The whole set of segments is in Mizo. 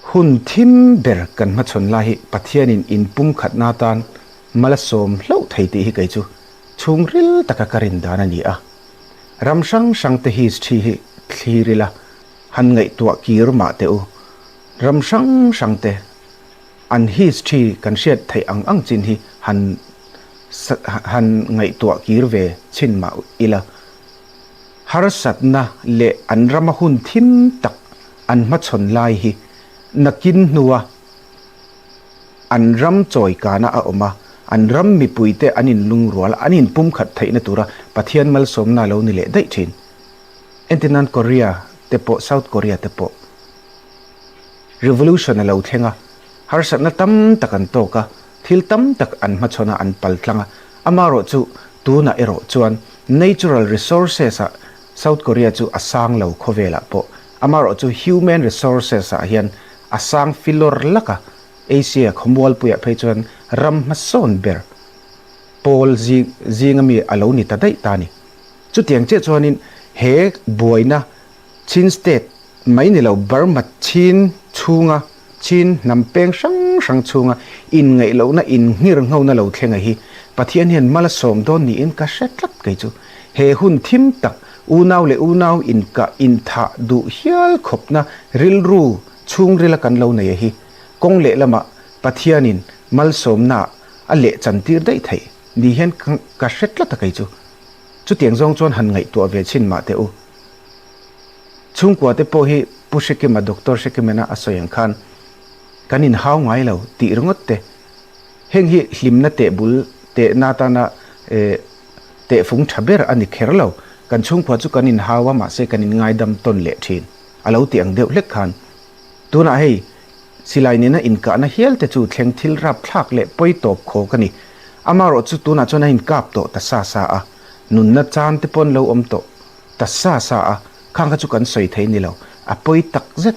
Hun thim ber kan hmachhawn lai hi Pathianin inpumkhatna atan mal a sawm hlauh thei tih hi kei chu chhungril taka ka rin dan a ni a. Ram hrang hrangte history hi thlir ila, han ngaihtuah kir mah teh u. Ram hrang hrangte an history kan hriat theih ang ang chin hi han han ngaihtuah kir ve chhin mah ila. Harsatna leh an rama hun thim tak an hmachhawn lai hi nakin hnua an ram chawikana a awm a, an ram mipuite an inlungrual a, an inpumkhat theihna tura Pathian malsawmna a lo ni leh daih thin. Entirnan Korea te pawh, South Korea te pawh revolution a lo thleng a, harsatna tam tak an tawk a, thil tam tak an hmachhawn a, an paltlang a, amaherawhchu tunah erawh chuan natural resources ah South Korea chu a sang lo khawvelah pawh, amaherawhchu human resources ah hian a sang filawr lak a, Asia khawmualpuiah phei chuan ram hmasawn ber pawl zing ami a lo ni ta daih ta a ni. Chutiang chiah chuanin he buaina Chin State mai ni lo Burma Chin chhunga Chin hnam peng hrang hrang chhunga inngaihlohna innghirnghona lo thlenga hi Pathian hian mal a sawm dawn niin ka hre tlat kei chu. He hun thim tak unau leh unau inkah inthah duh hial khawpna rilru chhungrila kan lo nei a hi kawng lehlamah Pathianin malsawmnaah a leh chantir daih theih ni hian ka hre tlat a kei chu. Chutiang zawng chuan han ngaihtuah ve chhin mah teh u. Chhungkua te pawh hi Pu Hrekima, Doctor Hrekimena a sawi ang khan kan inhau ngai lo tih ringawt te. Heng hi hlimna teh bul tehna atana tehfung tha ber a ni kher lo. Kan chhungkua chu kan inhau a, mahse kan inngaidam tawn leh thin a lo ti ang deuh hlek khan. Tunah hei silai nena inkahna hial te chu thleng thil rapthlak leh pawi tawp khawk a ni. Amaherawh chu tunah chuan a inkap tawh ta sa sa a, nunna chan te pawn lo awm tawh. Ta sa sa a, khang kha chu kan sawi thei ni lo, a pawi tak zet.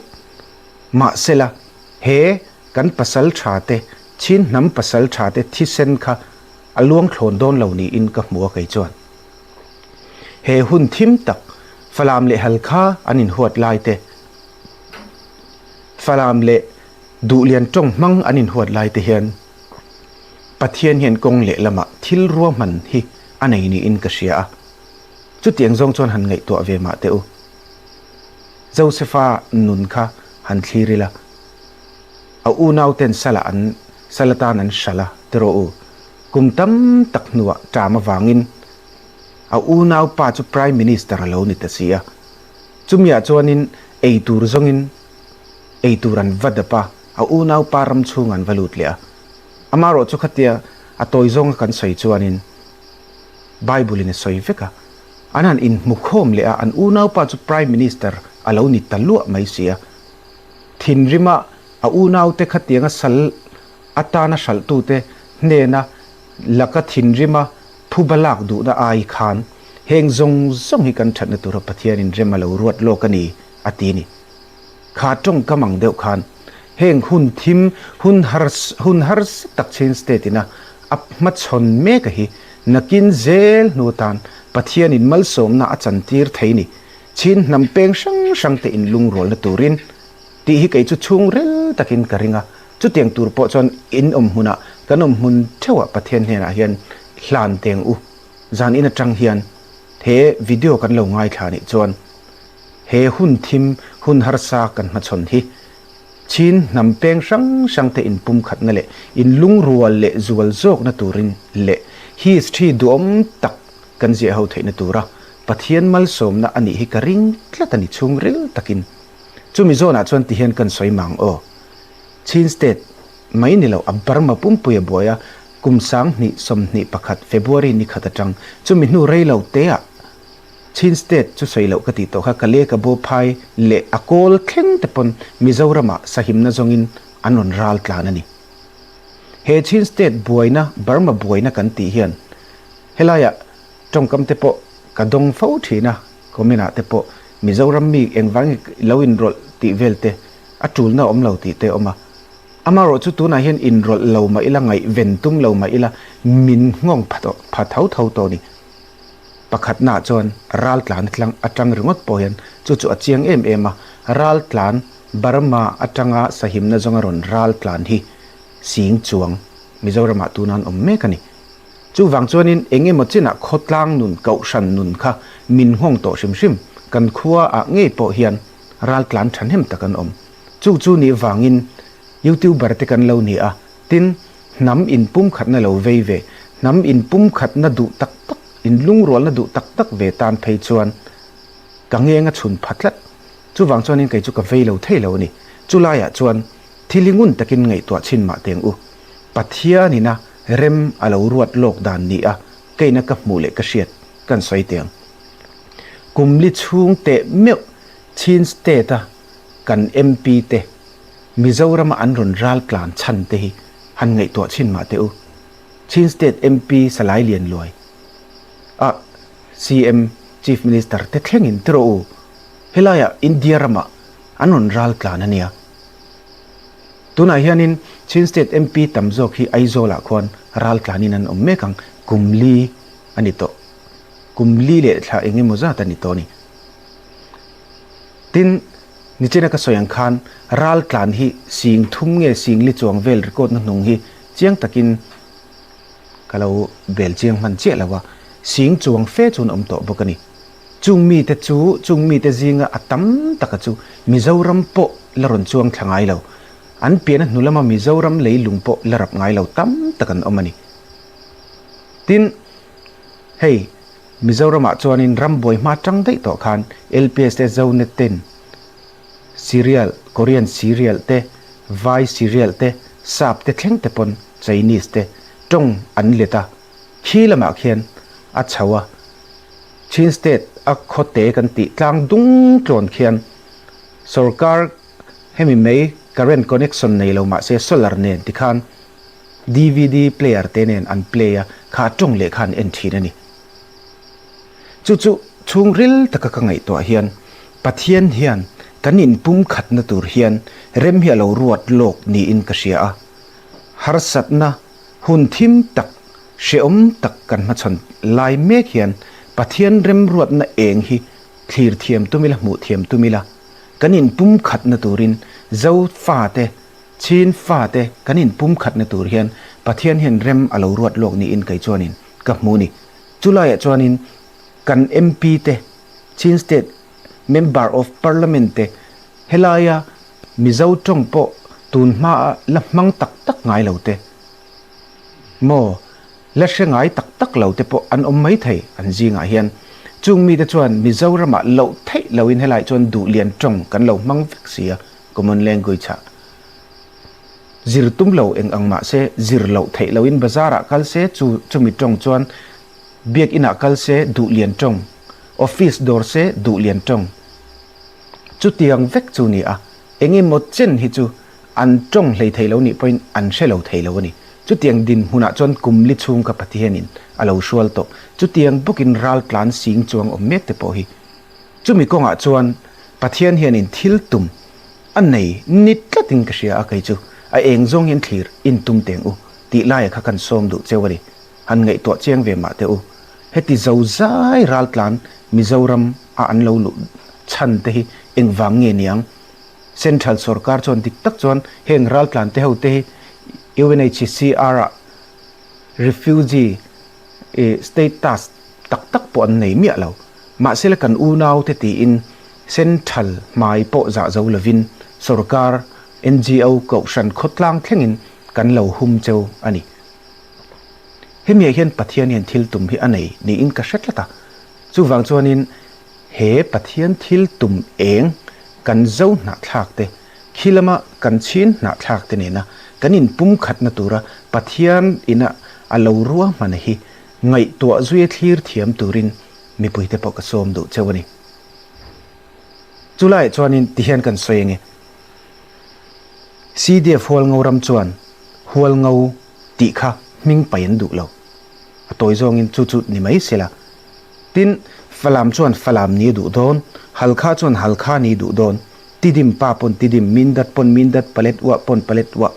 Mahsela, he kan pasal tha te, Chin hnam pasal tha te thisen kha a luang thlawn dawn lo niin ka hmu a kei chuan. He hun thim tak, Falam leh Halkha an inhuat lai te, Falam leh Duhlian tawng hmang an inhuat lai te hian Pathian hian kawng lehlamah thil ruahman hi a nei niin ka hria a. Chutiang zawng chuan han ngaihtuah ve mah teh u. Josefa nun kha han thlir ila, a unauten sala an sal atan an hralh a, ti rawh u. Kum tam tak hnuah ṭam avangin a unaupa chu Prime Minister a lo ni ta si a. Chumiah chuanin ei tur zawngin ei tur an va dap a, a unaupa ram chhungah an va lut leh a. Amaherawh chu khatia a tawi zawnga kan sawi chuanin, Bible in a sawi vek a, an han inhmukhawm leh a, an unaupa chu Prime Minister a lo ni ta luah mai si a. Thinrima a unaute khatianga sal atana hralhtute hnena laka thinrima phuba lak duhna ai khan heng zawng zawng hi kan thatna tura Pathianin rem a lo ruat lawk a ni, a ti a ni. Kha tawngkam ang deuh khan heng hun thim, hun hun harsa tak Chin State ina a hmachhawn mek a hi nakin zel hnu atan Pathianin malsawmna a chantir thei ni. Chin hnam peng hrang hrang te inlungrualna turin tih hi kei chu chhungril takin ka ring a, chutiang tur pawh chuan in awm hmunah kan awm hmun theuhah Pathian hnenah hian hlan teng u. Zan in atang hian he video kan lo ngaithla nih chuan He hun thim, hun harsa kan hmachhawn hi Chin hnam peng hrang hrang te inpumkhatna leh inlungrual leh zual zawkna turin leh history duhawm tak kan ziah ho theihna tura Pathian malsawmna a nih hi ka ring tlat a ni chhungril takin. Chumi zawnah chuan tihian kan sawi mang aw. Chin state mai ni lo a Burma pumpui a buai a, kum 2021 February ni khat atang chumi hnu rei lo teah Chin State chu sawi loh ka tih tawh kha ka leh ka bo phai leh a kawl thleng te pawn Mizoram ah sahimna zawngin an rawn ral tlan a ni. He Chin State buaina Burma buaina kan tih hian helai ah tawngkam te pawh ka dawng fo thin a, comment ah te pawh Mizoram mi engvang nge lo inrawlh tih vel te a tulna awm lo tih te a awm a. Amaherawh chu tunah hian inrawlh lo mah ila ngaihven tum lo mah ila min nghawng pha tho tho tawh a ni. Pakhatnaah chuan ral tlan tlang atang ringawt pawh hian chu chu a chiang em em a, ral tlan Burma atanga sahimna zawnga rawn ral tlan hi sing chuang Mizoramah tuna an awm mek a ni. Chuvang chuanin eng emaw chinah khawtlang nun, kohhran nun kha min nghawng tawh hrim hrim. Kan khua ah ngei pawh hian ral tlan thahnem tak an awm. Chu chu nih vangin YouTuber te kan lo ni a, tin hnam inpumkhatna lo vei ve, hnam inpumkhatna duh tak tak, inlungrualna duh tak tak ve tan phei chuan ka ngeng a chhun pha tlat. Chuvang chuanin kei chu ka vei lo thei lo a ni. Chulaiah chuan thil hi ngun takin ngaihtuah chhin mah teng u. Pathianina rem a lo ruat lawk dan ni a, keina ka hmuh leh ka hriat kan sawi teh ang. Kum li chhung teh meuh Chin State a kan MP te Mizorama an rawn ral tlan chhan te hi han ngaihtuah chhin mah teh u. Chin State MP Salai Lianluai a CM Chief Minister te thlengin tiraw u, helaiah India ramah an rawn ral tlan a nia. Tunah hianin Chin State MP tam zawk hi Aizawlah khuan ral tlanin an awm mek ang, kum li a ni tawh. Kum li leh thla eng emaw zat a ni tawh a ni. Tin, nichina ka sawi ang khan ral tlan hi sing thum nge sing li chuang vel record na hnung hi chiang takin Ka lo bel chiang hman chiah lo a, sing chuang fe chuan awm tawh bawk a ni. Chung mite chu, chung mite zinga a tam taka chu Mizoram pawh la rawn chuang thla ngai lo. An pian a hnu lama Mizoram leilung pawh la rap ngai lo tam tak an awm a ni. Tin, hei Mizoramah chuanin rambuai hma tang daih tawh khan LPS te Zonet ten Serial, Korean serial te, Vai serial te, Sap te thleng te pawn Chinese te tawng an let a, khi lamah khian a chho a, Chin State a khawte kan tih tlang dung tlawn khian sorkar hemi mai current connection nei lo mahse solar nen tikhan dvd player te nen an play a, kha tawng leh kha an en thin a ni. Chu chu chhungril taka ka ngaihtuah hian Pathian hian kan inpumkhatna tur hian rem hi a lo ruat lawk niin ka hria a. Harsatna hun thim tak, hrehawm tak kan hmachhawn lai mek hian Pathian remruatna eng hi thlir thiam tum ila, hmuh thiam tum ila, kan inpumkhatna turin Zo fate, Chin fate kan inpumkhatna tur hian Pathian hian rem a lo ruat lawk niin kei chuanin ka hmu ni. Chulaiah chuanin kan MP te, Chin State Member of Parliament te helaia Mizo tawng pawh tun hmaa la hmang tak tak ngai lo te maw, la hre ngai tak tak lo te pawh an awm mai thei an zingah hian. Chung mite chuan Mizoramah loh theih loin helaiah chuan duhlian tawng kan lo hmang vek si a, common language ah. Zir tum lo eng ang mah se zir loh theih loin bazar ah kal se chu chumi tawng chuan biakin ah kal se duhlian tawng, office dawr se duhlian tawng. Chutiang vek chu ni a, eng emaw chen hi chu an tawng hlei thei lo nih pawhin an hre lo thei lo a ni. Chutiang dinhmunah chuan kum li chhung ka Pathianin a lo hrual tawh. Chutiang bawkin ral tlan sing chuang awm mek te pawh hi. Chumi kawngah chuan Pathian hianin thil tum a nei ni tlatin ka hria a, kei chu a eng zawng hian thlir in tum teng u tih laia kha kan sawm duh cheu a ni. Han ngaihtuah chiang ve mah teh u. Heti zozai ral tlan Mizoram a an lo luh chhan te hi engvang nge niang? Central sorkar chuan dik tak chuan heng ral tlan te ho te hi UNHCR ah refugee status tak tak pawh an nei miah lo. Mahse la kan unau te tiin Central hmai pawh zah zo lovin sorkar, NGO, kohhran khawtlang thlengin kan lo hum cheu a ni. Hemiah hian Pathian hian thil tum hi a nei niin ka hre tlat a. Chuvang chuanin he Pathian thil tum eng kan zo hnahthlak te, khi lama kan chhin hnahthlak te nena kan inpumkhatna tura Pathian ina a lo ruahmana hi ngaihtuah zuia thlir thiam turin mipuite pawh ka sawm duh cheu a ni. Chulaiah chuanin tihian kan sawi ange. CDF Hualngo ram chuan Hualngo tih kha hming pai an duh lo. A tawi zawngin chu chu ni mai se la. Tin, Falam chuan Falam ni a duh dawn, Halkha chuan Halkha ni duh dawn, Tidim pa pawn Tidim, Mindat pawn Mindat, Paletwa pawn Paletwa.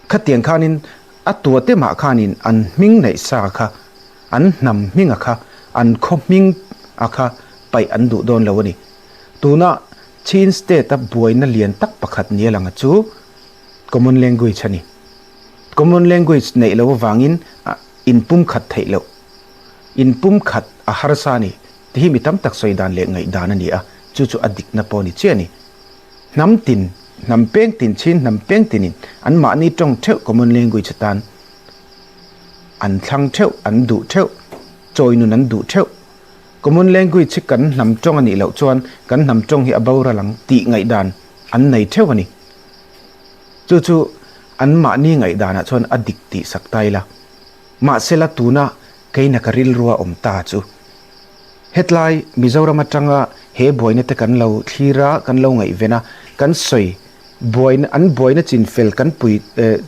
Khatiang khanin a tuate mah khanin an hming neih sa kha, an hnam hminga kha, an khaw hming a kha paih an duh dawn lo a ni. Tuna. Chin State a buaina lian tak pakhat nia lang a chu Common Language a ni. Common Language neih loh avangin inpumkhat theih loh, inpumkhat a harsa a ni tih hi mi tam tak sawi dan leh ngaihdan a ni a, chu chu a dikna pawh a ni chiah a ni. Hnam tin, hnam peng tin, Chin hnam peng tinin anmahni tawng theuh Common Language atan an thlang theuh, an duh theuh, chawi nun an duh theuh. Common language hi kan hnam tawng a nih loh chuan kan hnam tawng hi a boral ang tih ngaihdan an nei theuh a ni. Chu chu anmahni ngaihdanah chuan a dik tih sak ta ila. Mahsela tuna keina ka rilrua awm ta chu hetlai Mizoram atanga he buaina te kan lo thlir a, kan lo ngaihven a, kan sawi Buaina, an buaina chinfel kan pui,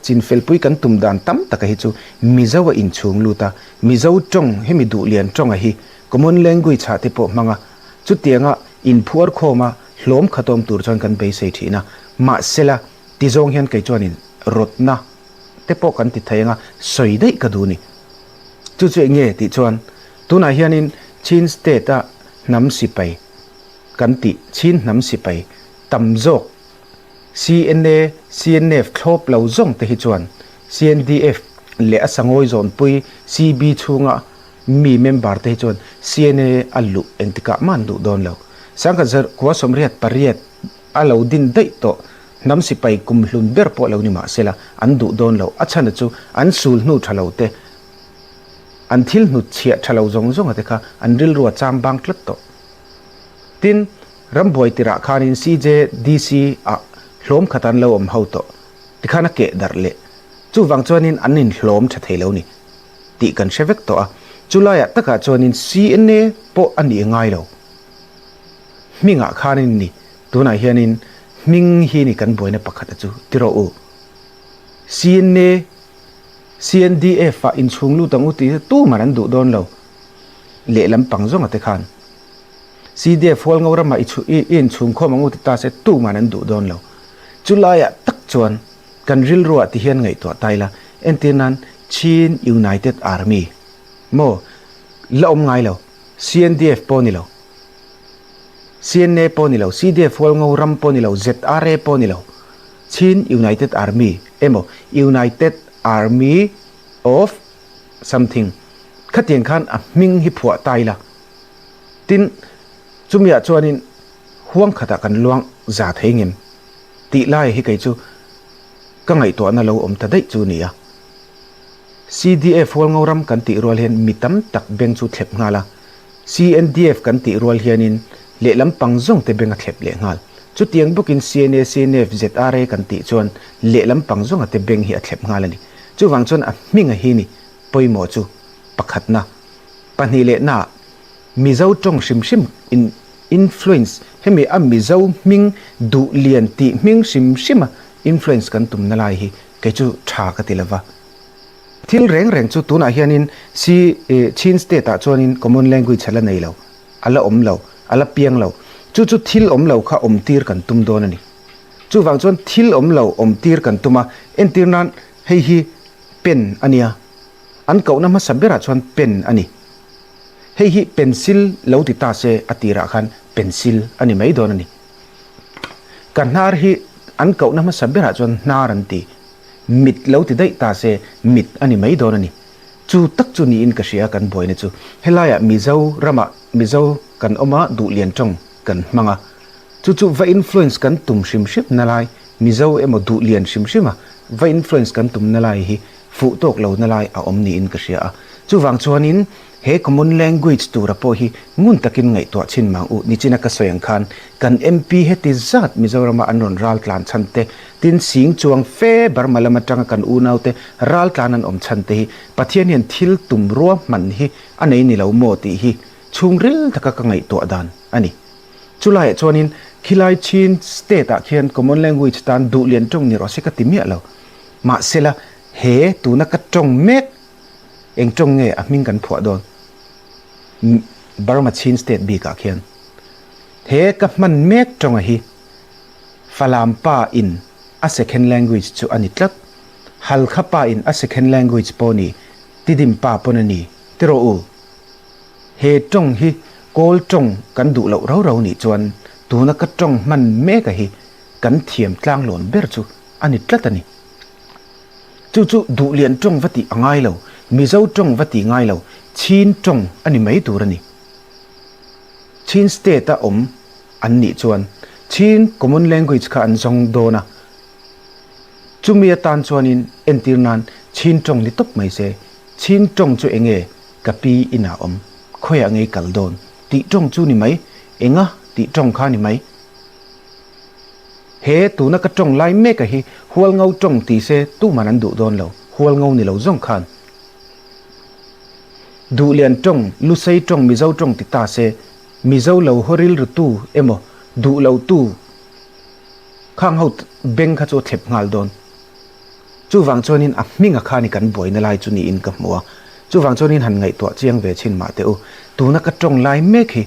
chinfel pui kan tum dan tam taka hi chu Mizo a inchhung lut a, Mizo tawng hemi duhlian tawnga hi common language ah te pawh hmang a, chutianga inphuar khawm a hlawm khatawm tur chuan kan beisei thin a, mahsela tizawng hian kei chuanin rawtna te pawh kan ti thei anga sawi daih ka duh ni. Chu chu eng nge tih chuan tunah hianin Chin state a hnam sipai kan tih Chin hnam sipai tam zawk CNA, CNF thlawp lo zawng te hi chuan CNDF leh a sangawi zawnpui CB chhunga mi member te hi chuan CNA a luh engtikah mah an duh dawn lo. Sangkhat zar kua 88 a lo din daih tawh hnam sipai kumhlun ber pawh lo ni mah sela an duh dawn lo. A chhana chu an sul hnu tha lo te, an thil hnut chhiah tha lo zawng zawnga te kha an rilru a cham bang tlat tawh. Tin, rambuai tirah khanin CJDC ah hlawm khat an lo awm ho tawh tikhan a keh darh leh. Chuvang chuanin an inhlawm tha thei lo ni tih kan hre vek tawh a, chulaiah takah chuanin CNA pawh a nih ngai lo. Hmingah khanin ni, tunah hianin hming hi ni kan buaina pakhat a chu ti rawh u. CNA, CNDF ah inchhung lut ang u tih hi tuman an duh dawn lo. Lehlam pang zawnga te khan. CDF hual ngo ramah i chhu i inchhung khawm ang u ti ta se tuman an duh dawn lo. Chu laiah tak chuan kan rilruah ti hian ngaihtuah ta ila, entir nan Chin United Army maw la awm ngai lo, CNDF pawh ni lo, CNA pawh ni lo, CDF hual ngo ram pawh ni lo, ZRA pawh ni lo, Chin United Army emaw United Army of something khatiang khan a hming hi phuah ta ila. Tin, chumiah chuanin huang khatah kan luang za thei ngem tih lai hi kei chu ka ngaihtuahna lo awm ta daih chu ni a. CDF Hualngo ram kan tih rual hian mi tam tak beng chu thlep nghal a, CNDF kan tih rual hianin lehlam pang zawng te beng a thlep leh nghal. Chutiang bawkin CNA, CNF, ZRA kan tih chuan lehlam pang zawnga te beng hi a thlep nghal a ni. Chuvang chuan a hminga hi ni pawimawh chu pakhatna. 2 leh na Mizo tawng hrim hrim in influence hemi a Mizo hming duh lian tih hming hrim hrim a influence kan tum na lai hi kei chu tha ka ti lova. Thil reng reng chu tunah hianin si Chin state ah chuanin common language a la nei lo, a la awm lo, a la piang lo. Chu chu thil awm lo kha awm tir kan tum dawn a ni. Chuvang chuan thil awm lo awm tir kan tum a, entir nan hei hi pen a nia. An kohna hmasa berah chuan pen a ni. Hei hi pencil lo ti ta se a tirah khan pencil a ni mai dawn a ni. Ka hnar hi an kohna hmasa berah chuan hnar an ti. Mit lo ti daih ta se mit a ni mai dawn a ni. Chu tak chu niin ka hria kan buaina chu. Helaiah Mizo ramah Mizo kan awm a, duhlian tawng kan hmang a. Chu chu va influence kan tum hrim hrim na lai, Mizo emaw duhlian hrim hrim a va influence kan tum na lai hi fuh tawk lo na lai a awm niin ka hria a. Chuvang chuanin he common language tura pawh hi ngun takin ngaihtuah chhin mang u. Nichina ka sawi ang khan kan MP heti zat Mizorama an rawn ral tlan chhan te, tin sing chuang fe Burma lam atanga kan unaute ral tlan an awm chhan te hi Pathian hian thil tum ruahman hi a nei ni lo maw tih hi chhungril taka ka ngaihtuah dan a ni. Chulaiah chuanin khilai Chin state ah khian common language tan duhlian tawng ni rawh se ka ti miah lo. Mahsela, he tuna ka tawng mek eng tawng nge a hming kan phuah dawn? Burma Chin state bikah khian he ka hman mek tawnga hi Falam pa in a second language chu a ni tlat. Halkha pa in a second language pawh ni, Tidim pa pawn a ni. Ti rawh u. He tawng hi Kawl tawng kan duh loh rau rau nih chuan. Tuna ka tawng hman mek a hi kan thiam tlanglawn ber chu a ni tlat a ni. Chu chu Duhlian tawng va tih a ngai lo, Mizo tawng va tih ngai lo, Chin tawng a ni mai tur a ni. Chin state a awm an nih chuan Chin common language kha an zawng dawn a, chumi atan chuanin entir nan Chin tawng ni tawp mai se, Chin tawng chu enge ka pi inah awm, khawiah ngei kal dawn tih tawng chu ni mai, enga tih tawng kha ni mai. He tuna ka tawng lai mek a hi Hualngo tawng ti se tuman an duh dawn lo, Hualngo ni lo zawng khan. Duhlian tawng, Lusei tawng, Mizo tawng ti ta se, Mizo lo haw rilru tu emaw duh lo tu khang ho beng kha chu a thlep nghal dawn. Chuvang chuanin a hminga khan i kan buaina lai chu niin ka hmu a. Chuvang chuanin han ngaihtuah chiang ve chhin mah teh u. Tuna ka tawng lai mek hi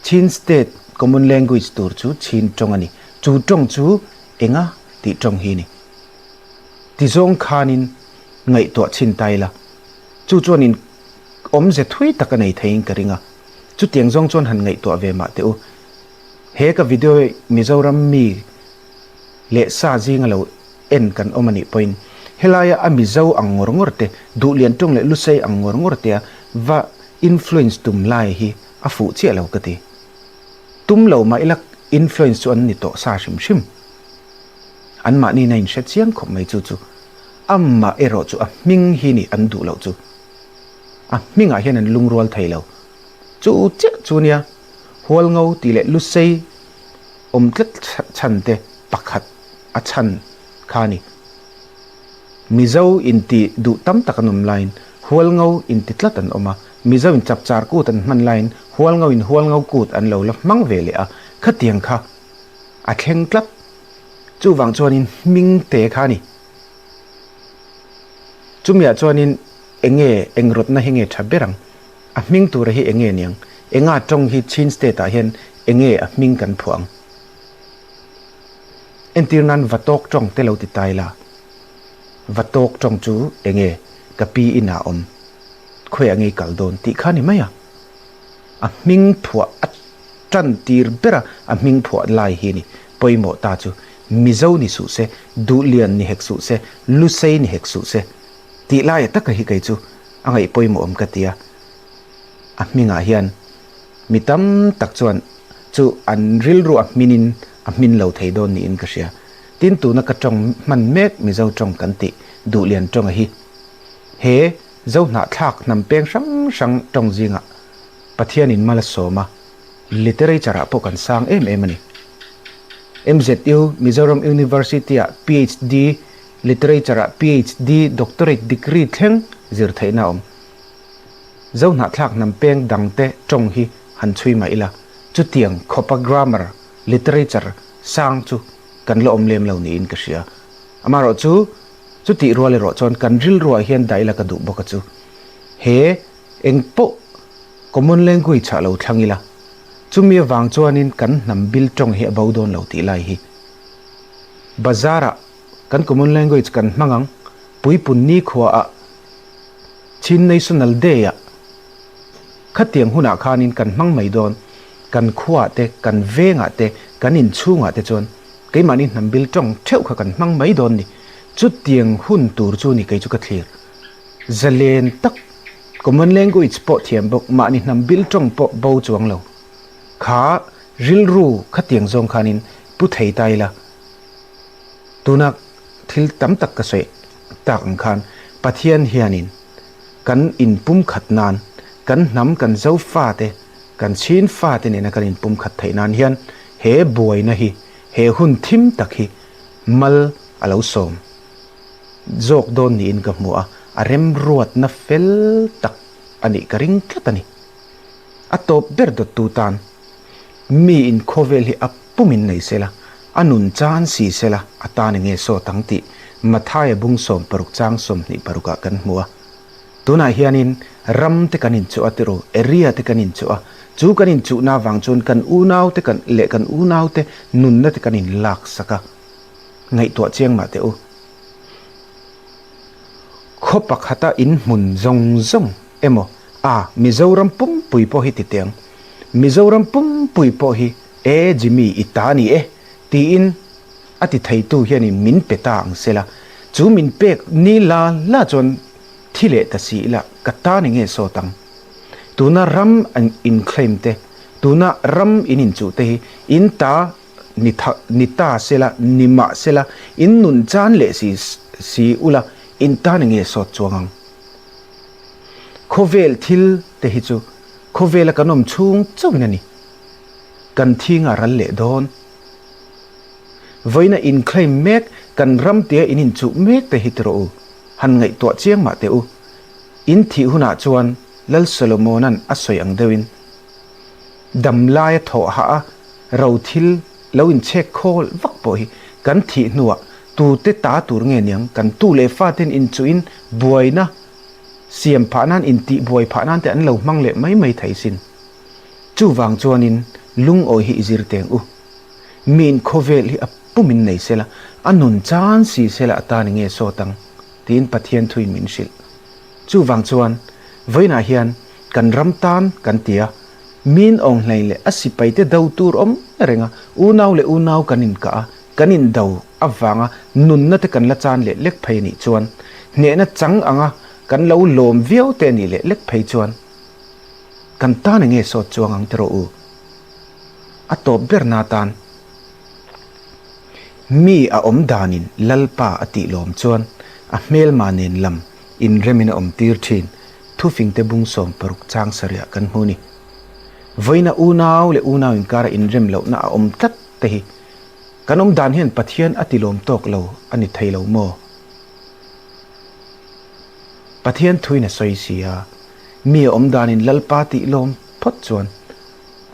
Chin State Common Language tur chu Chin tawng a ni. Chu tawng chu enga tih tawng hi ni. Tizawng khanin ngaihtuah chhin ta ila. Chu chuanin awmze thui tak a nei theiin ka ring a. Chutiang zawng chuan han ngaihtuah ve mah teh u. He ka video hi Mizoram mi leh sa zinga lo en kan awm a nih pawhin helaia a Mizo ang ngawr ngawr te, Duhlian tawng leh Lusei ang ngawr ngawr tea va influence tum lai hi a fuh chiah lo ka ti. Tum lo mah ila influence chu an ni tawh sa hrim hrim. Anmahni na inhre chiang khawp mai chu chu. Amah erawh chu a hming hi ni an duh loh chu. A hmingah hian an lungrual thei lo. Chu chiah chu nia Hualngo tih leh Lusei awm tlat chhan te pakhat a chhan kha a ni. Mizo inti duh tam tak an awm laiin Hualngo inti tlat an awm a, Mizo in chapchar kut an hman laiin Hualngo in Hualngo kut an lo la hmang ve leh a, khatiang kha a thleng tlat. Chuvang chuanin hming te kha a ni. Chumiah chuanin enge eng rawtna hi nge tha ber ang? A hming tura hi enge niang? Enga tawng hi Chin state ah hian enge a hming kan phuah ang? Entir nan Vatawk tawng te lo ti ta ila, Vatawk tawng chu enge ka pi inah awm, khawiah nge i kal dawn tih kha ni mai a. A hming phuah a tan tir bera a hming phuah lai hi ni pawimawh ta chu Mizo ni suh se, Duhlian ni hek suh se, Lusei ni hek suh se tih laia taka hi kei chu a ngaih pawimawh awm ka ti a. A hmingah hian mi tam tak chuan chu an rilru a hminin a hmin lo thei dawn niin ka hria. Tin tuna ka tawng hman mek Mizo tawng kan tih Duhlian tawnga hi he Zohnahthlak hnam peng hrang hrang tawng zingah Pathianin mal a sawm a, literature ah pawh kan sang em em a ni. MZU, Mizoram University ah PhD, Literature ah PhD, Doctorate degree thleng zir theihna a awm. Zohnahthlak hnam peng dangte tawng hi han chhui mah ila, chutiang khawpa grammar, literature sang chu kan la awm lem lo niin ka hria. Amaherawh chu, chutih rual erawh chuan kan rilruah hian dah ila ka duh bawk a chu. He Eng pawh common language ah lo thlang ila, chumi avang chuanin kan hnam bil tawng hi a bo dawn lo tih lai hi. Bazar ah kan common language kan hmang ang, puipun nikhua ah, Chin National Day ah, khatiang hunah khanin kan hmang mai dawn, kan khua ah te, kan veng ah te, kan inchhung ah te chuan keimahni hnam bil tawng theuh kha kan hmang mai dawn ni. Chutiang hun tur chu ni kei chu ka thlir. Zalen tak, common language pawh thiam bawk, mahni hnam bil tawng pawh bo chuang lo. Kha rilru khatiang zawng khanin pu thei ta ila, tuna thil tam tak ka sawi tak ang khan Pathian hianin kan inpumkhat nan, kan hnam, kan Zofate, kan Chin fate nena kan inpumkhat theih nan hian he buaina hi, he hun thim tak hi mal a lo sawm. Zawk dawn niin ka hmu a, a remruatna fel tak a nih ka ring tlat a ni. A tawp ber dawttu tan miin khawvel hi a pumin nei sela, a nun chan si sela a tan enge sawt ang tih Mathaia bung 16 chang 26 ah kan hmu a. Tunah hianin ram te kan inchuh a tiru, area te kan inchuh a, chu kan inchuhna avang chuan kan unau te kan leh kan unau te nunna te kan inlaksak a. Ngaihtuah chiang mah teh u. Khaw pakhata in hmun zawng zawng emaw a Mizoram pumpui pawh hi ti teh ang. Mizoram pumpui pawh hi E Jimmy i ta ni e tiin a ti theitu hianin min pe ta ang sela, chu min pek ni la la chuan thi leh ta si ila ka ta ni nge sawt ang. Tuna ram an in claim te, tuna ram in inchuh te hi in ta ni tha ni ta sela, ni mah sela, in nun chan leh si si ula in ta ni nge sawt chuang ang. Khawvel thil te hi chu khawvela kan awm chhung chauhin a ni. Kan thinga ral leh dawn. Vawiina in claim mek kan ram tia in inchuh mek te hi ti rawh u, han ngaihtuah chiang mah teh u. In thih hunah chuan Lal Solomona'n a sawi ang deuhin dam laia thawh hah a ro thil lo inchhek khawl vak pawh hi kan thih hnuah tute ta tur nge niang kan tu leh faten inchuhin buaina siam phah nan intih buai phah nan te an lo hmang leh mai mai thei sin. Chuvang chuanin lungawi hi i zir teng u. Miin khawvel hi a pumin nei sela, a nun chan si sela a ta ni nge sawt ang? tiin Pathian thuin min hrilh. Chuvang chuan vawiinah hian kan ram tan kan ti a, miin awnghlei leh a sipaite do tur awm reng a, unau leh unau kan inkah a, kan indo avanga nunna te kan la chan leh lek phei a nih chuan, hnehna chang anga kan lo lawm viau te a nih leh lek phei chuan kan tan enge sawt chuang ang tiraw u? A tawp ber na tan mi a awm danin Lalpa a tih lawm chuan a hmelma nen lam inremin a awm tir thin thufingte bung 16 chang sarihah kan hmu ni. Vawiina unau leh unau inkara inrem lohna a awm tlat te hi kan awm dan hian Pathian a ti lawm tawk lo a ni thei lo maw? Pathian thuin a sawi si a, mi a awm danin Lalpa tih lawm phawt chuan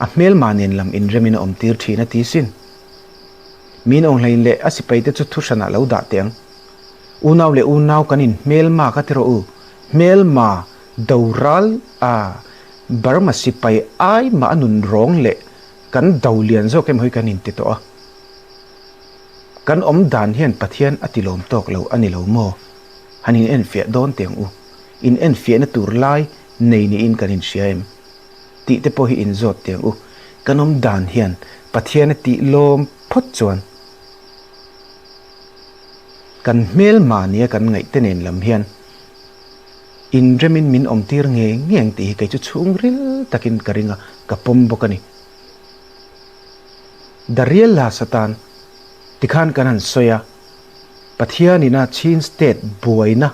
A hmelma nen lam inremin a awmtir thin a ti sin. Min awnghlain leh a sipaite chu thu hranah lo dah teh ang. Unau leh unau kan in hmelma ka ti rawh u. Hmelma do ral a Burma sipai ai mah a nun rawng leh kan do lian zawk em hawi kan inti tawh a. Kan awm dan hian Pathian a ti lawm tawk lo a ni lo maw? Han in enfiah dawn teh ang u. In enfiahna tur lai nei niin kan inhria em? Tih te pawh hi inzawt teh ang u. Kan awm dan hian Pathian a tih lawm phawt chuan kan hmelma nia kan ngaih te nen lam hian inremin min awm tir ngei ngei ang tih hi kei chu chhungril takin ka ring a, ka pawm bawk a ni. Dariel la Satan tikhan kan han sawi a, Pathianina Chin State buaina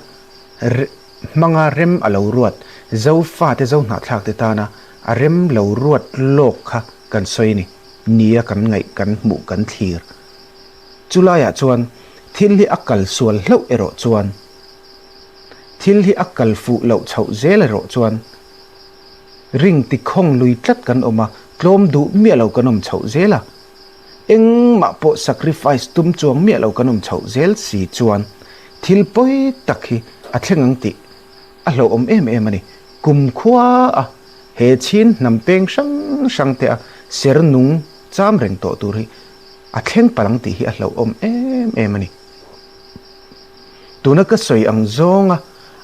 Hmanga rem a lo ruat, Zo fate Zo hnahthlakte tana a rem lo ruat lawk kha kan sawi a ni. Nia kan ngaih, kan hmuh, kan thlir. Chulaiah chuan thil hi a kal sual hlauh erawh chuan, thil hi a kal fuh loh chhoh zel erawh chuan ring tikhawng lui tlat kan awm a, tlawm duh miah lo kan awm chhoh zel a. Engmah pawh sacrifice tum chuang miah lo kan awm chhoh zel si chuan thil pawi tak hi a thleng ang tih a hlauhawm em em a ni. Kum khua a he chhin hnam peng hrang hrang te a ser nung cham reng tawh tur hi a thleng palh ang tih hi a hlauhawm em em a ni. Tuna ka sawi ang zawnga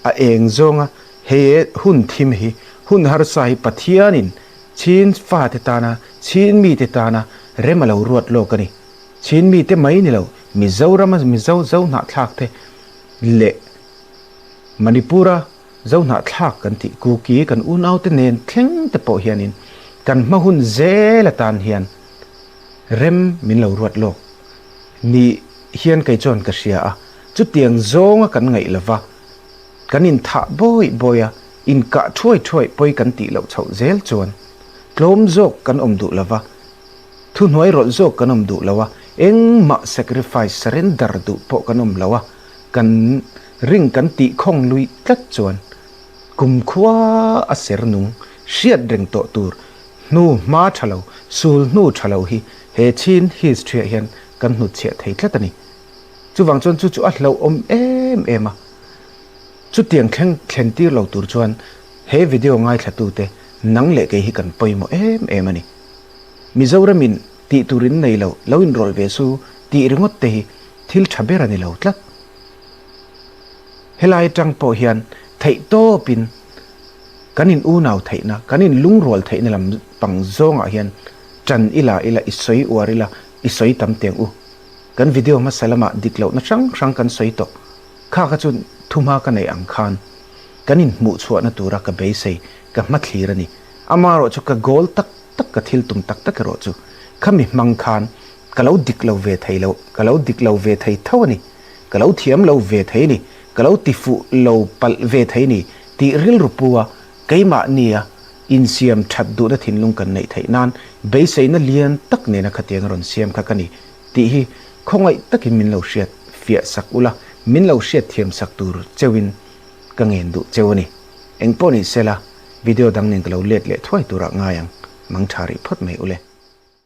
a eng zawnga he hun thim hi hun harsa hi Pathianin Chin fate tana, Chin mite tana rem a lo ruat lawk a ni. Chin mite mai ni lo, Mizorama Mizo Zohnahthlak te leh Manipura Zohnahthlak kan tih Kuki kan unaute nen thleng te pawh hianin kan hma hun zel atan hian rem min lo ruat lawk ni hian kei chuan ka hria a. Chutiang zawnga kan ngaih lova kan inthah bawi bawi a, Inkah thuai thuai pawi kan tih loh chhoh zel chuan tlawm zawk kan awm duh lova, thuhnuai rawlh zawk kan awm duh lo a, engmah sacrifice surrender duh pawh kan awm lo a, kan ring kan tih khawng lui tlat chuan kumkhua a ser nung hriat reng tawh tur hnu hma tha lo, sul hnu tha lo hi he chin history ah hian kan hnutchhiah thei tlat a ni. Chuvang chuan chu chu a hlauhawm em em a. Chutiang thleng thlen tir lo tur chuan he video ngaithlatute nang leh kei hi kan pawimawh em em a ni. Mizoramin tih tur in nei lo, lo inrawlh ve su tih ringawt te hi thil tha ber a ni lo tlat. Helai atang pawh hian theih tawpin kan in unau theihna, kan in lungrual theihna lam pang zawngah hian. Ṭan ila ila i sawi uar ila i sawi tam teng u. Kan video hmasa lamah dik lohna hrang hrang kan sawi tawh. Kha kha chu thumha ka neih ang khan kan inhmuh chhuahna tura ka beisei ka hmathlir a ni. Amaherawh chu ka goal tak tak ka thil tum tak tak erawh chu khami hmang khan ka lo dik lo ve thei lo, ka lo dik lo ve thei tho a ni, ka lo thiam lo ve thei a ni, ka lo ti fuh lo palh ve thei a ni tih rilru pu a keimahnia insiam that duhna thinlung kan neih theih nan beiseina lian tak nena khatiang a rawn siam kha ka ni tih hi khawngaih takin min lo hriat fiah sak ula, min lo hriat thiam sak tur cheuhin ka ngen duh cheu a ni. Engpawh ni sela, video dang nen ka lo let leh thuai turah ngai ang, mang tha rih phawt mai ule.